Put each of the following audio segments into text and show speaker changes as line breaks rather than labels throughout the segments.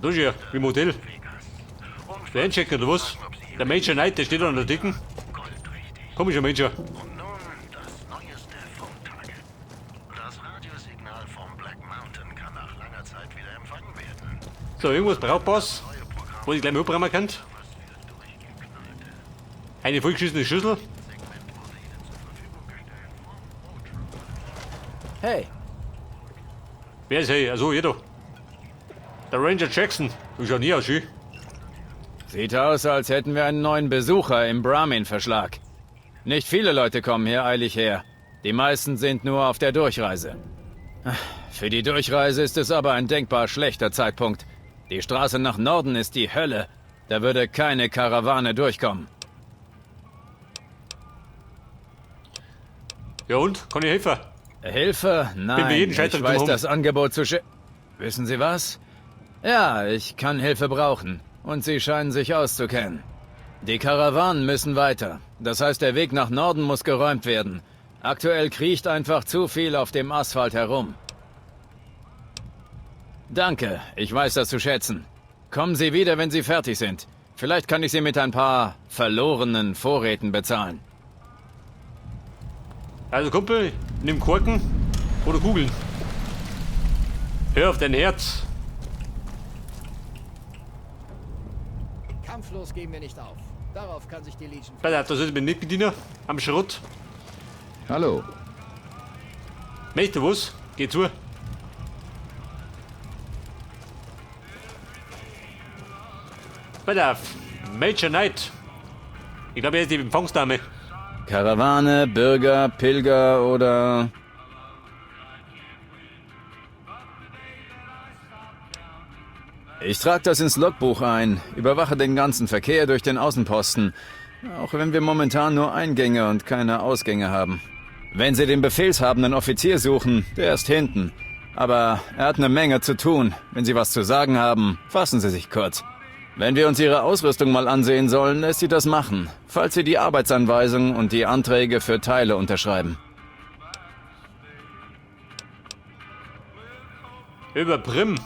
Da ist ja, wie im Hotel. Der einchecken, oder was? Der Major Knight, der steht an der Dicken. Komischer Major.
Und nun das neueste vom Tage. Das Radiosignal vom Black Mountain kann nach langer Zeit wieder empfangen werden.
So, irgendwas Brauchbares, was ich gleich mal abräumen kann. Eine vollgeschissene Schüssel.
Hey,
Wer ist hey? Also, jeder. Der Ranger Jackson. Du schaut nie aus, schön.
Sieht aus, als hätten wir einen neuen Besucher im Brahmin-Verschlag. Nicht viele Leute kommen hier eilig her. Die meisten sind nur auf der Durchreise. Für die Durchreise ist es aber ein denkbar schlechter Zeitpunkt. Die Straße nach Norden ist die Hölle. Da würde keine Karawane durchkommen.
Ja und? Kann ich helfen?
Hilfe?
Bin
Nein,
bei jedem
ich
Scheitern
weiß
drumherum.
das Angebot zu sch... Wissen Sie was? Ja, ich kann Hilfe brauchen. Und Sie scheinen sich auszukennen. Die Karawanen müssen weiter. Das heißt, der Weg nach Norden muss geräumt werden. Aktuell kriecht einfach zu viel auf dem Asphalt herum. Danke, ich weiß das zu schätzen. Kommen Sie wieder, wenn Sie fertig sind. Vielleicht kann ich Sie mit ein paar verlorenen Vorräten bezahlen.
Also Kumpel, nimm Korken oder Kugeln. Hör auf dein Herz.
Kampflos geben wir nicht auf. Darauf kann sich die Legion
Pass auf, das ist mit Mitbediener am Schrott.
Hallo.
Möchtest du was? Geh zu. Pass auf, Major Knight. Ich glaube, er ist die Empfangsdame.
Karawane, Bürger, Pilger oder... Ich trage das ins Logbuch ein, überwache den ganzen Verkehr durch den Außenposten, auch wenn wir momentan nur Eingänge und keine Ausgänge haben. Wenn Sie den befehlshabenden Offizier suchen, der ist hinten. Aber er hat eine Menge zu tun. Wenn Sie was zu sagen haben, fassen Sie sich kurz. Wenn wir uns Ihre Ausrüstung mal ansehen sollen, lässt sie das machen, falls Sie die Arbeitsanweisung und die Anträge für Teile unterschreiben.
Über Prim.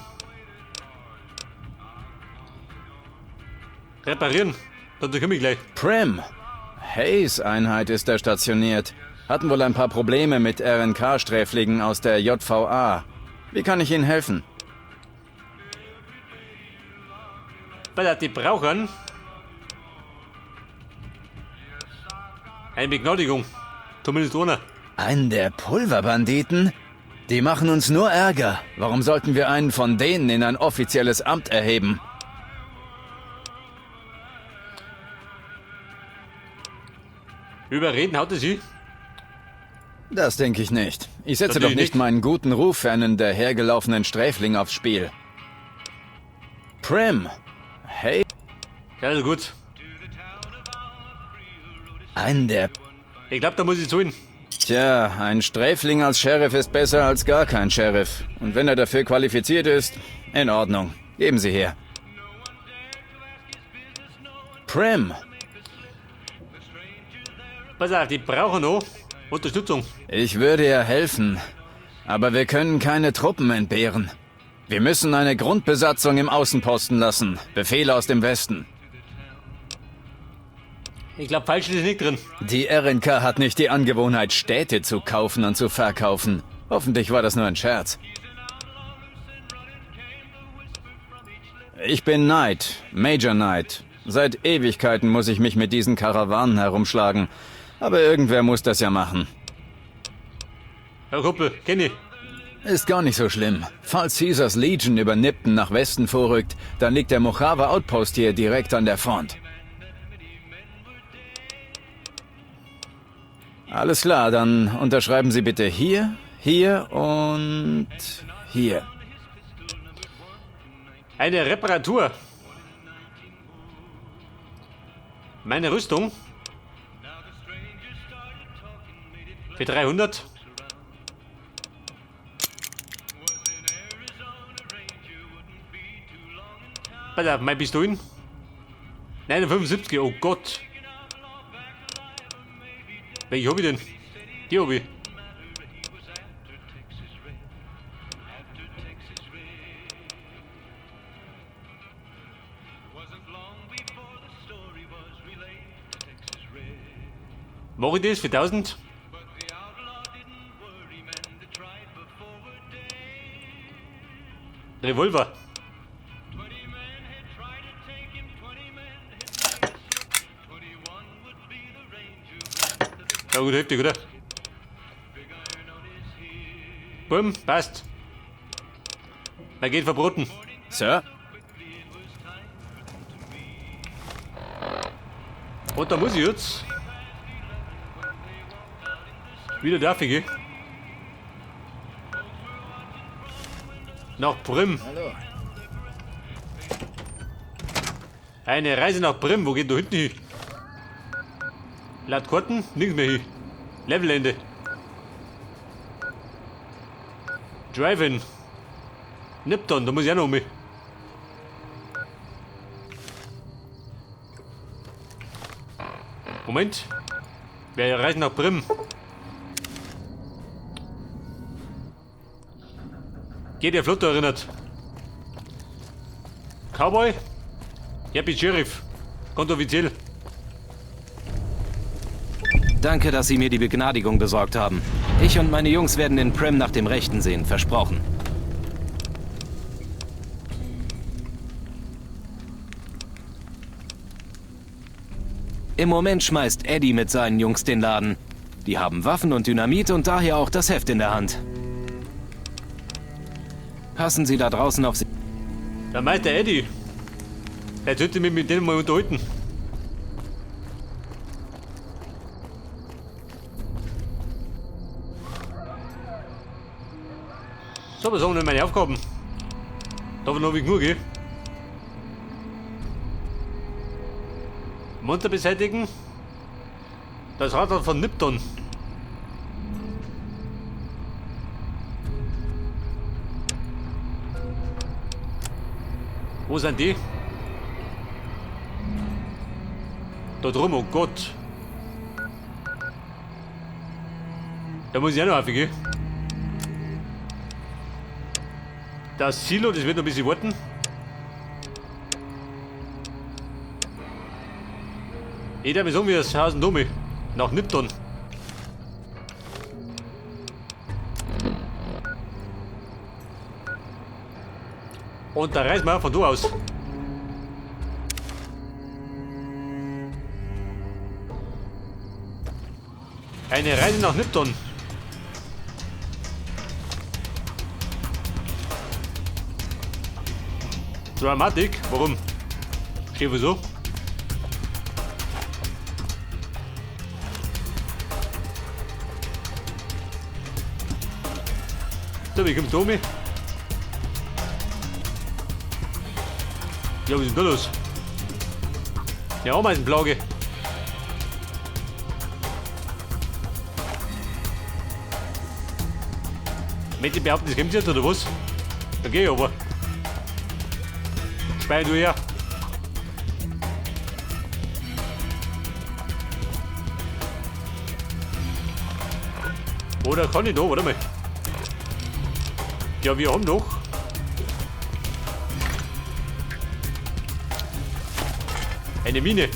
Reparieren. Dazu komme ich gleich.
Prim. Hayes Einheit ist da stationiert. Hatten wohl ein paar Probleme mit RNK-Sträflingen aus der JVA. Wie kann ich Ihnen helfen?
Pass auf, die brauchen eine Begnadigung. Zumindest einer.
Einen der Pulverbanditen? Die machen uns nur Ärger. Warum sollten wir einen von denen in ein offizielles Amt erheben?
Überreden haut er sie.
Das denke ich nicht. Ich setze
Natürlich
doch nicht
nicht.
meinen guten Ruf für einen dahergelaufenen Sträfling aufs Spiel. Prim. Hey,
Ja, also gut.
einen der...
Ich glaube, da muss ich zu ihm.
Tja, ein Sträfling als Sheriff ist besser als gar kein Sheriff. Und wenn er dafür qualifiziert ist, in Ordnung. Geben Sie her. Prim.
Pass auf, die brauchen noch Unterstützung.
Ich würde ja helfen, aber wir können keine Truppen entbehren. Wir müssen eine Grundbesatzung im Außenposten lassen. Befehle aus dem Westen.
Ich glaube, falsch ist nicht drin.
Die RNK hat nicht die Angewohnheit, Städte zu kaufen und zu verkaufen. Hoffentlich war das nur ein Scherz. Ich bin Knight, Major Knight. Seit Ewigkeiten muss ich mich mit diesen Karawanen herumschlagen. Aber irgendwer muss das ja machen.
Herr Kumpel, kenn ich.
Ist gar nicht so schlimm. Falls Caesars Legion über Nipton nach Westen vorrückt, dann liegt der Mojave Outpost hier direkt an der Front. Alles klar, dann unterschreiben Sie bitte hier, hier und hier.
Eine Reparatur. Meine Rüstung. Für 300. Pass auf, mein Pistolen. 79, oh Gott. Welche hab ich denn? Die hab ich. Mach ich das für 1000? Revolver. Ja gut, heftig, oder? Bumm, passt. Na geht verboten.
Sir?
Und da muss ich jetzt. Wieder darf ich, gell? Nach Prim.
Hallo.
Eine Reise nach Prim, wo geht da hinten hin? Laut Karten, nirgends mehr hin. Levelende. Drive-In. Nipton, da muss ich auch noch mit. Moment. Wir reisen nach Prim. Geht der Flotte erinnert. Cowboy? Happy Sheriff. Kommt offiziell.
Danke, dass Sie mir die Begnadigung besorgt haben. Ich und meine Jungs werden in Primm nach dem Rechten sehen, versprochen. Im Moment schmeißt Eddie mit seinen Jungs den Laden. Die haben Waffen und Dynamit und daher auch das Heft in der Hand. Passen Sie da draußen auf Sie.
Der Meister Eddie. Er sollte mich mit dem mal unterhalten. So, was haben denn meine Aufgaben? Da noch ich nur, gell? Monster beseitigen. Das Radar von Nipton. Wo sind die? Da drum, oh Gott. Da muss ich auch noch rauf, gell? Das Silo, das wird noch ein bisschen warten. Ich darf mir sagen, wie das Haus Domi. Nach Nipton. Und da reisen wir von da aus. Eine Reise nach Nipton. Dramatik? Warum? Steht wieso? So, wie kommt Tommy? Ja, was ist denn da los? Ja, Ameisenplage. Möchte ich behaupten, das kommt jetzt oder was? Da geh ich aber. Spei du her. Oder kann ich da? Warte mal. Ja, wir haben doch. Eine Mine.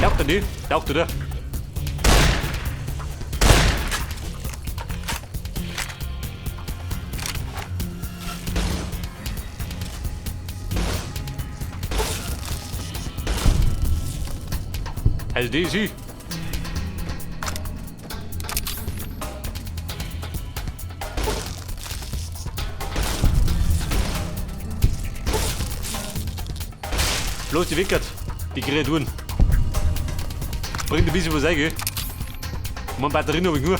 Taucht er nicht? Taucht oder? Also die ist sie. Bloß die Wickert, die Kreaturen. Bringt ein bisschen was ein, gell? Meine Batterien hab ich nur.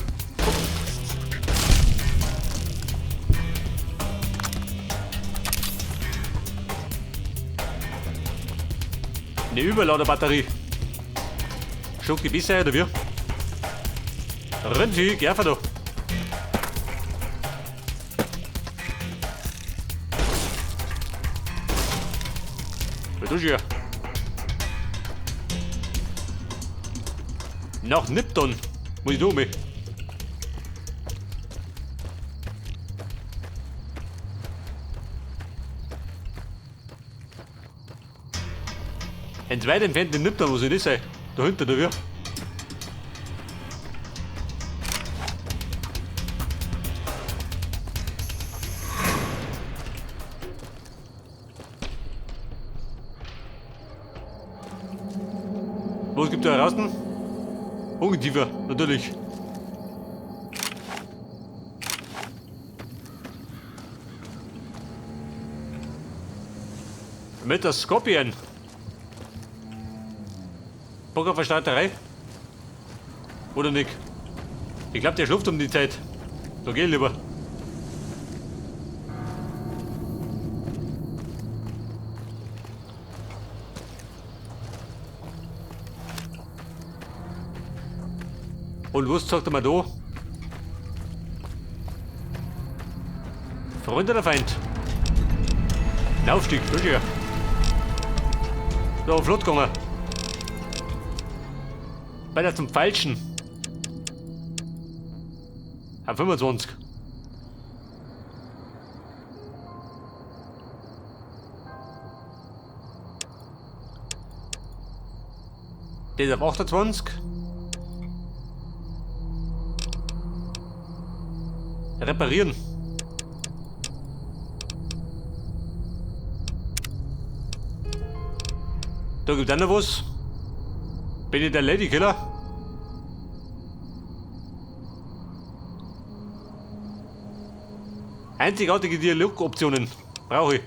Eine Überladerbatterie. Schock die besser oder wie? Renn sie, geh einfach da. Was tust du hier? Nach Nipton. Muss ich da mit? Ein weit entfernten Nipton, wo soll das sein? Dahinter, da wir. Was gibt da draußen? Ungeziefer, natürlich. Mit der Scorpion. Bock auf eine Streiterei? Oder nicht? Ich glaube, der schläft um die Zeit. Da geh ich lieber. Und was sagt er mal da? Freund oder Feind? Ein Aufstieg, wirklich. So, flott gegangen. Weiter zum Falschen. Ab 25. Der ist auf 28. Reparieren. Da gibt es auch noch was. Bin ich der Ladykiller? Einzigartige Dialogoptionen brauche ich.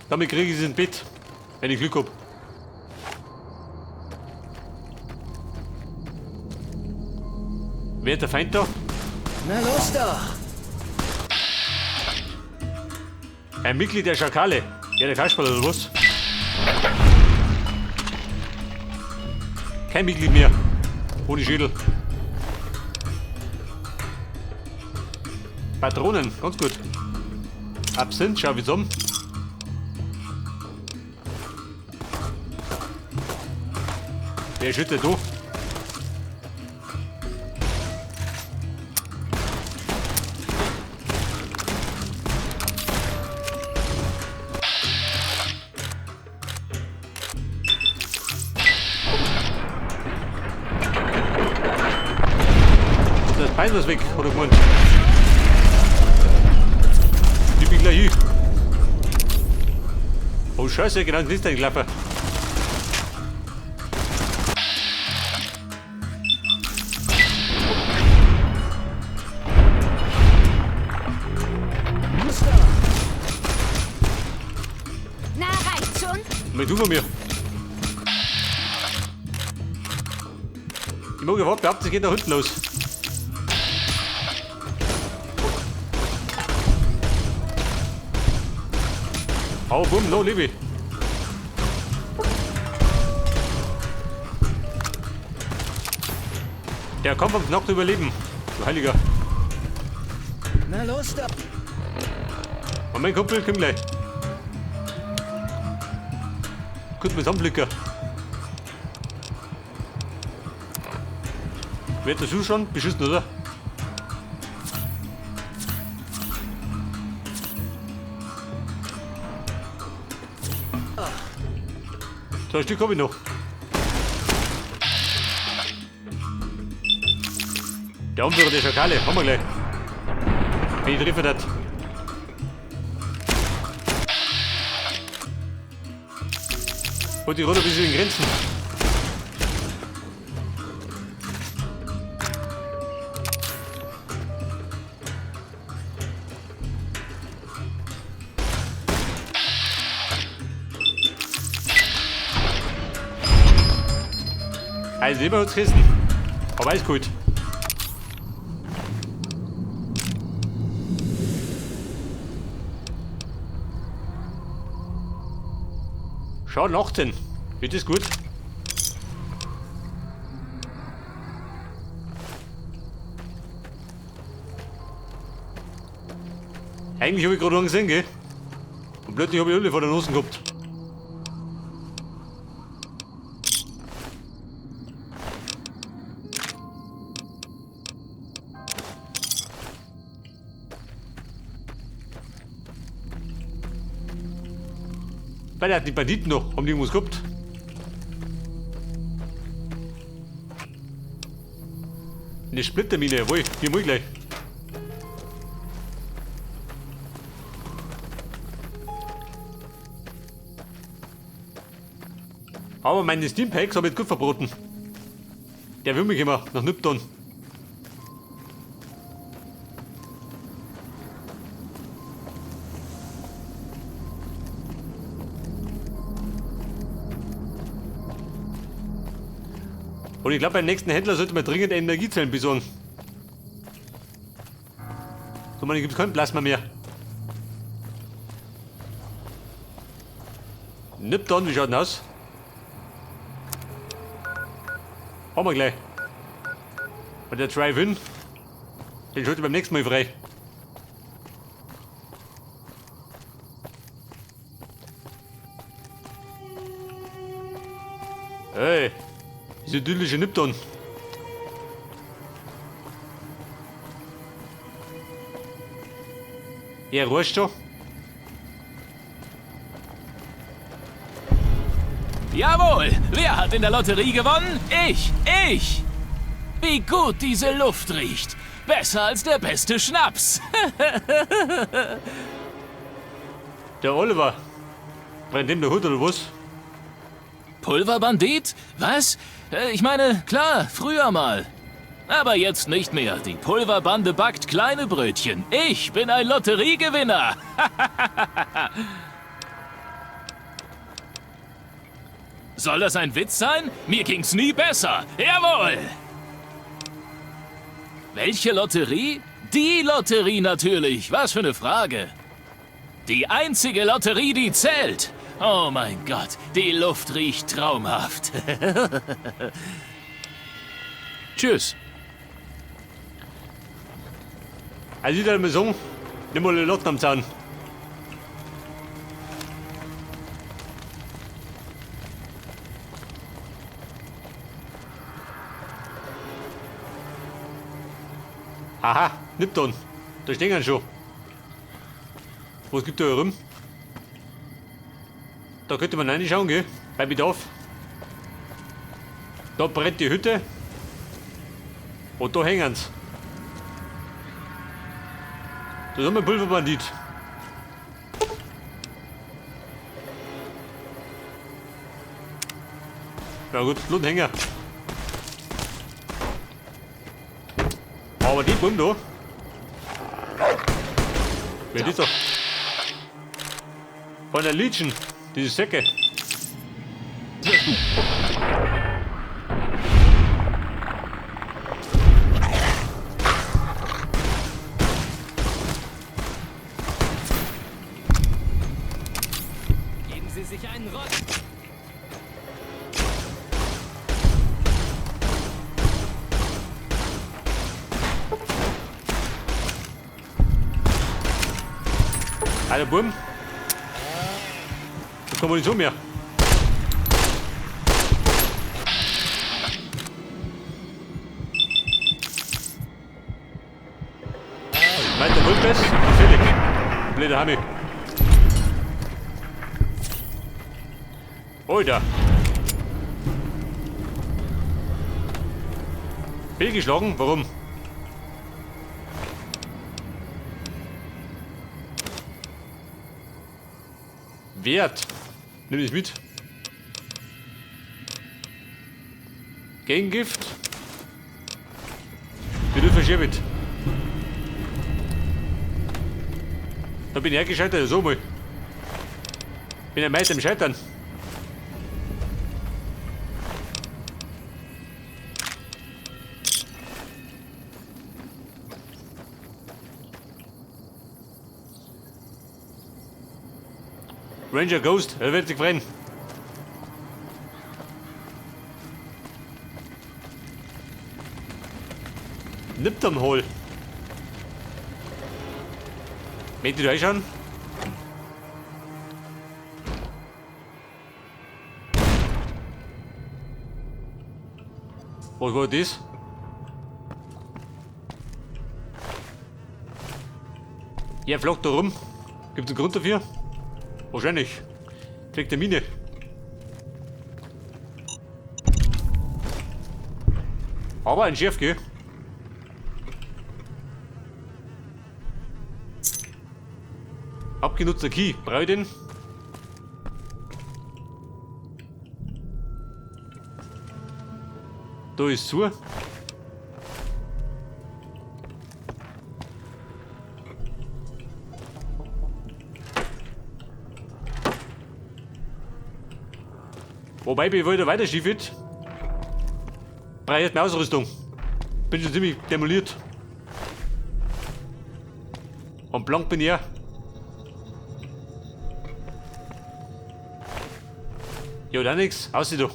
Damit kriege ich es ins Bett, wenn ich Glück hab. Wer ist der Feind da?
Na los doch!
Ein Mitglied der Schakale. Ja, der Kasperl oder was? Kein Mitglied mehr. Ohne Schädel. Patronen, ganz gut. Absinth, schau wie um. Wer schüttet da? Das Bein was weg, hat er gemeint. Ich bin gleich hin. Oh Scheiße, genau das ist ein Klapper.
Na, reicht schon?
Mit du von mir. Ich mag überhaupt behaupten, es geht nach hinten los. Hau, bumm, no, lebe. Der Kampf ums Nacht überleben. Du Heiliger.
Na los da!
Und mein Kumpel kommt gleich. Kurz mit zusammenblicken. Wird das schon beschissen, oder? So, ein Stück hab ich noch. Der Anführer der Schakale, haben wir gleich. Wenn ich treffe das. Holt die runter bis in den Grenzen. Also immer uns Christen. Aber alles gut. Schau, 18. Wird das gut? Eigentlich hab ich gerade einen gesehen, gell? Und plötzlich hab ich alle vor der Nase gehabt. Weil die Banditen noch, haben die irgendwas gehabt? Eine Splittermine, jawohl, die muss ich gleich. Aber meine Stimpaks habe ich jetzt gut verboten. Der will mich immer nach Nipton. Und ich glaube, beim nächsten Händler sollte man dringend Energiezellen besorgen. So, man, gibt es kein Plasma mehr. Nipton, wie schaut denn aus? Haben wir gleich. Und der Drive-In, den schalte ich beim nächsten Mal frei. Hey, diese idyllische Nipton. Ja, ruhig schon.
Jawohl! Wer hat in der Lotterie gewonnen? Ich! Ich! Wie gut diese Luft riecht! Besser als der beste Schnaps!
Der Oliver. Brennt dem der Hut oder was?
Pulverbandit? Was? Ich meine, klar, früher mal. Aber jetzt nicht mehr. Die Pulverbande backt kleine Brötchen. Ich bin ein Lotteriegewinner. Soll das ein Witz sein? Mir ging's nie besser. Jawohl! Welche Lotterie? Die Lotterie natürlich. Was für eine Frage. Die einzige Lotterie, die zählt. Oh mein Gott, die Luft riecht traumhaft. Tschüss.
Also ich würde mal sagen, nimm mal die Lotten am Zaun. Aha, Nipton. Da stehen sie schon. Was gibt da herum? Da könnte man reinschauen, gell? Bei Bedarf. Da brennt die Hütte. Und da hängen sie. Da ist ein Pulverbandit. Ja gut, Bluthänger. Aber die Bum da. Wer ist doch? Von der Legion. Diese Säcke.
Geben Sie sich einen Rock.
Alter Burm. Da kommen wir nicht so mehr. Weiter Vulpes, fertig. Blöder Hami. Alter. Fehlgeschlagen? Warum? Wert. Nimm ich mit. Gegengift. Wir dürfen schon mit. Da bin ich hergescheitert, so mal. Bin ja meist am Scheitern. Ranger Ghost, er wird sich freuen. Nipton Hall. Möcht ihr da reinschauen? Was war das? Ja, flog da rum. Gibt's einen Grund dafür? Wahrscheinlich. Kriegt der Mine. Aber ein Chef, gell? Abgenutzter Key. Brauche ich den? Da ist zu. Wobei, bevor ich da weiter schief brauche ich jetzt mehr Ausrüstung. Bin schon ziemlich demoliert. Und blank bin ich auch. Ja, da nix. Aussieh doch.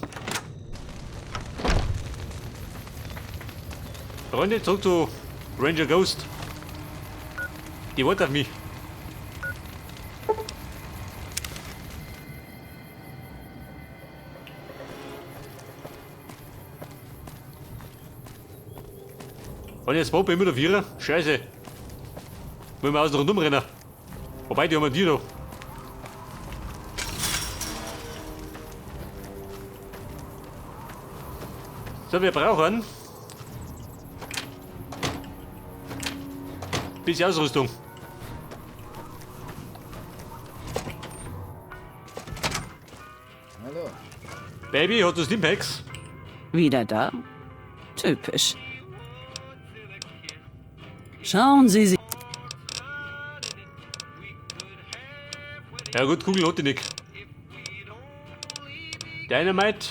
Freunde, zurück zu Ranger Ghost. Die wartet auf mich. Und jetzt baut immer der Vierer. Scheiße. Wollen wir außen rundum rennen. Wobei, die haben wir die da. So, wir brauchen bisschen Ausrüstung.
Hallo.
Baby, hat du Stimpacks?
Wieder da? Typisch. Schauen Sie sich.
Ja gut, Kugel hat die nicht. Dynamite.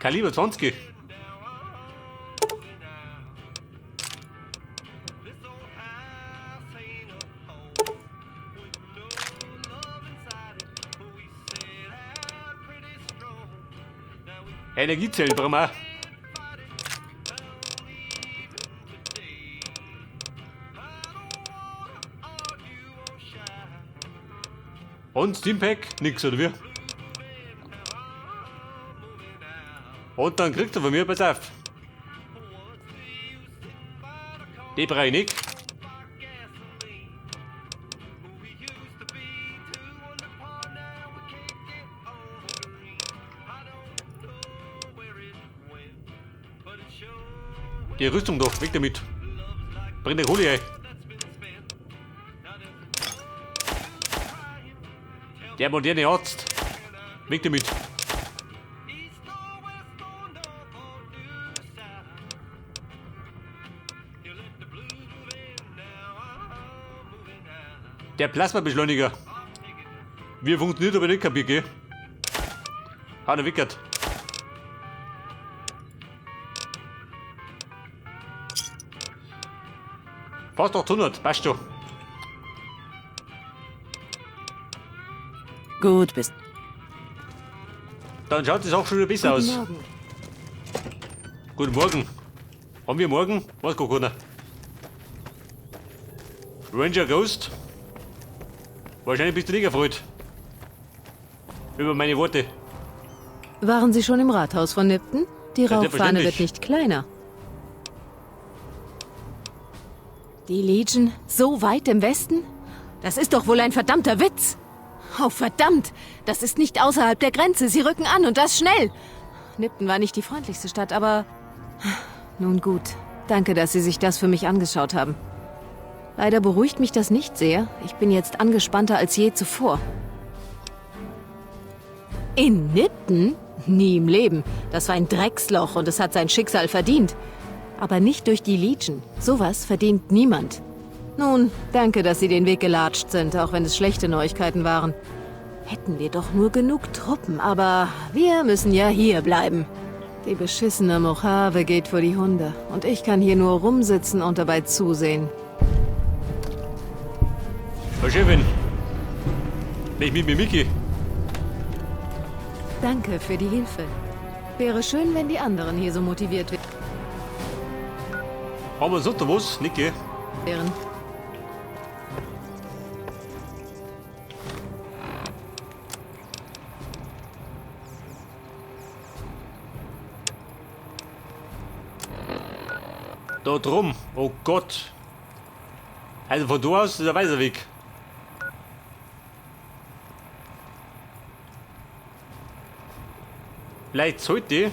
Kaliber 20. Energiezellen brauchen wir auch. Und Steampack? Nix, oder wie? Und dann kriegt er von mir, pass auf. Die brauche ich nicht. Die Rüstung doch, weg damit. Bring die Kohle ein. Der moderne Arzt. Weg damit. Der Plasmabeschleuniger. Wie er funktioniert, aber nicht kapiert, gell? Hat er wickert. Fast 800, passt schon.
Gut, bist.
Dann schaut es auch schon wieder besser aus.
Morgen.
Guten Morgen. Haben wir morgen? Was, gar keiner. Ranger Ghost? Wahrscheinlich bist du nicht erfreut. Über meine Worte.
Waren Sie schon im Rathaus von Nipton? Die
Ja,
Rauchfahne
selbstverständlich.
wird nicht kleiner. Die Legion? So weit im Westen? Das ist doch wohl ein verdammter Witz. Oh, verdammt! Das ist nicht außerhalb der Grenze. Sie rücken an und das schnell. Nipton war nicht die freundlichste Stadt, aber... Nun gut. Danke, dass Sie sich das für mich angeschaut haben. Leider beruhigt mich das nicht sehr. Ich bin jetzt angespannter als je zuvor. In Nipton? Nie im Leben. Das war ein Drecksloch und es hat sein Schicksal verdient. Aber nicht durch die Legion. Sowas verdient niemand. Nun, danke, dass Sie den Weg gelatscht sind, auch wenn es schlechte Neuigkeiten waren. Hätten wir doch nur genug Truppen, aber wir müssen ja hier bleiben. Die beschissene Mojave geht vor die Hunde und ich kann hier nur rumsitzen und dabei zusehen.
Frau Chefin. Nicht mit mir, Mickey.
Danke für die Hilfe. Wäre schön, wenn die anderen hier so motiviert
Haben wir sonst noch was? Nicht, gell?
wären.
Da drum. Oh Gott. Also von da aus ist der weißer Weg. Vielleicht sollte ich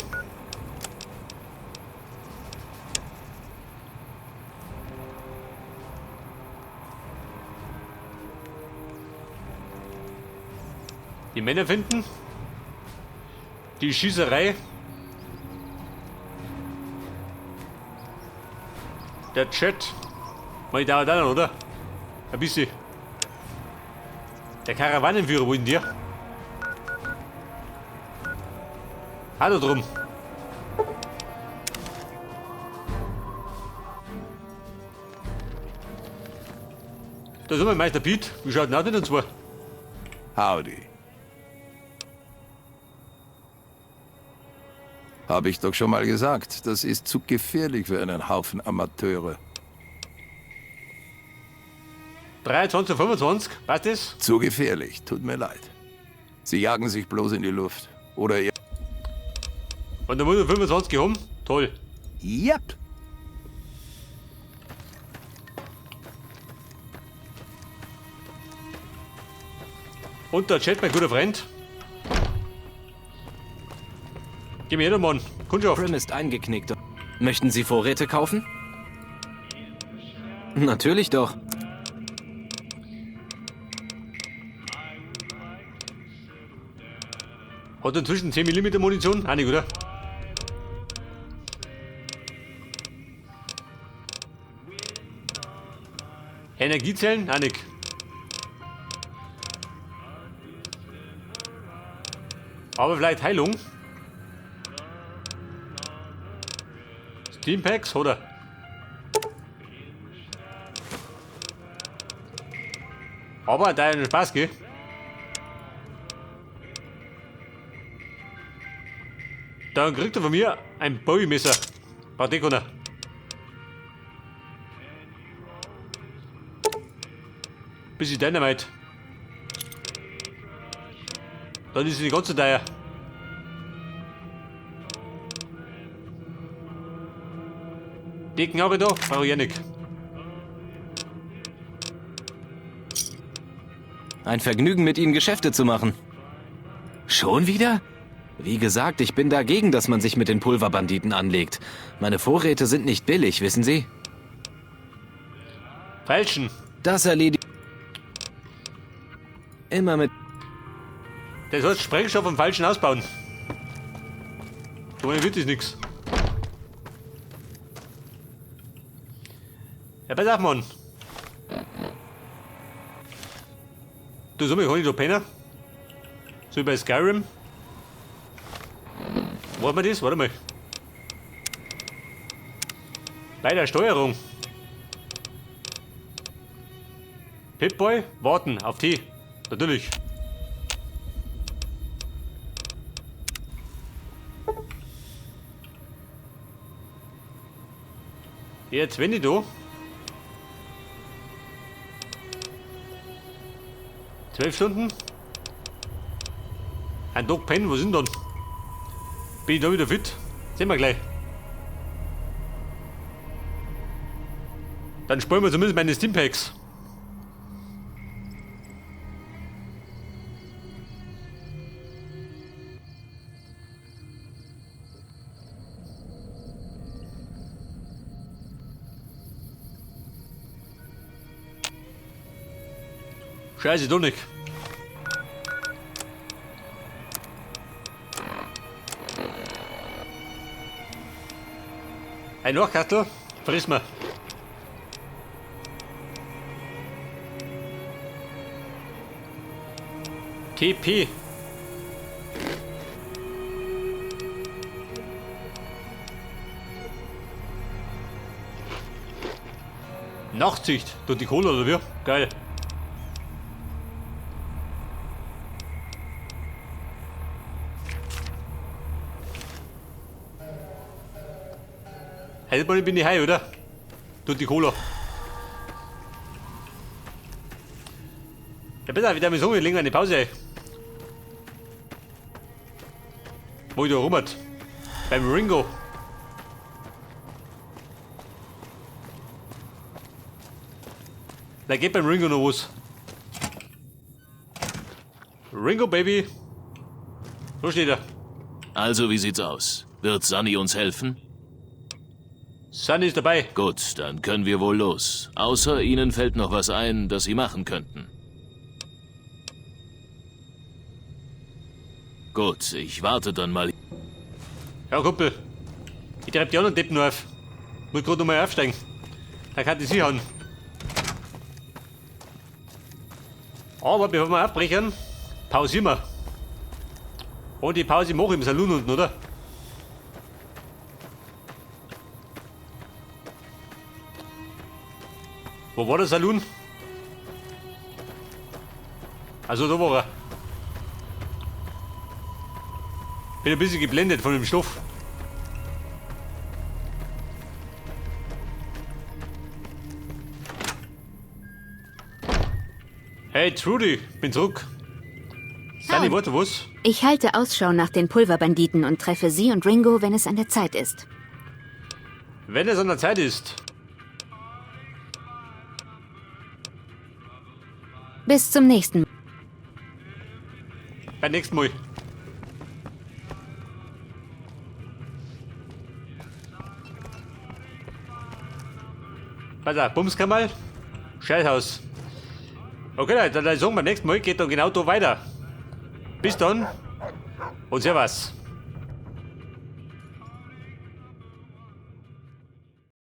Männer finden. Die Schießerei. Der Chat. Mach ich dauert auch noch, oder? Ein bisschen. Der Karawanenführer, wo ist denn der? Hallo drum. Da sind wir, Meister Piet. Wie schaut denn aus mit uns zwei?
Howdy. Habe ich doch schon mal gesagt, das ist zu gefährlich für einen Haufen Amateure.
23, 25, passt das?
Zu gefährlich, tut mir leid. Sie jagen sich bloß in die Luft. Oder ihr...
Und dann muss ich 25 haben? Toll.
Yep.
Und der Chat, mein guter Freund. Geh mir her, Mann. Kundschaft.
Prim ist eingeknickt. Möchten Sie Vorräte kaufen? Natürlich doch.
Hat inzwischen 10 mm Munition? Auch nicht, oder? Energiezellen? Auch nicht. Aber vielleicht Heilung? Steampacks, oder? Aber da einen Spaß, gell? Dann kriegt er von mir ein Bowie-Messer. Braucht eh keiner. Bisschen Dynamite. Dann ist sie nicht ganz so teuer. Die Knarre da brauche ich eh nicht.
Ein Vergnügen, mit Ihnen Geschäfte zu machen. Schon wieder? Wie gesagt, ich bin dagegen, dass man sich mit den Pulverbanditen anlegt. Meine Vorräte sind nicht billig, wissen Sie?
Falschen.
Das erledigt... Immer mit...
Der soll Sprengstoff vom Falschen ausbauen. So wird das nix. Ja, pass auf, Mann. Du, so kann ich da pennen? So wie bei Skyrim. Wo hat man das? Warte mal. Bei der Steuerung. Pip-Boy, warten auf T. Natürlich. Jetzt wenn ich da. 12 Stunden. Ein Tag pennen, wo sind dann? Bin ich da wieder fit? Sehen wir gleich. Dann spüren wir zumindest meine Stimpacks. Scheiße, doch nicht. Ein Lochkattel, friss mal. TP. Nachtsicht durch die Kohle oder wie? Geil. Heute bin ich heim, oder? Durch die Cola. Ja, besser, wieder mit so, wir legen eine Pause ein. Wo ich da rum hat. Beim Ringo. Da geht beim Ringo noch was. Ringo, Baby. So steht er.
Also, wie sieht's aus? Wird Sunny uns helfen?
Sunny ist dabei.
Gut, dann können wir wohl los. Außer Ihnen fällt noch was ein, das Sie machen könnten. Gut, ich warte dann mal.
Ja, Kumpel. Ich treib die anderen Deppen nur auf. Muss grad nochmal aufsteigen. Dann kann ich sie hauen. Aber bevor wir aufbrechen, pausieren wir. Und die Pause mache ich im Saloon unten, oder? Wo war der Saloon? Also da war er. Bin ein bisschen geblendet von dem Stoff. Hey Trudy, bin zurück. Seine Worte, was?
Ich halte Ausschau nach den Pulverbanditen und treffe Sie und Ringo, wenn es an der Zeit ist.
Wenn es an der Zeit ist.
Bis zum nächsten Mal.
Beim nächsten Mal. Pass auf, Bumskammerl. Scheißhaus. Okay, Leute, dann sagen wir, beim nächsten Mal geht dann genau da weiter. Bis dann und Servus.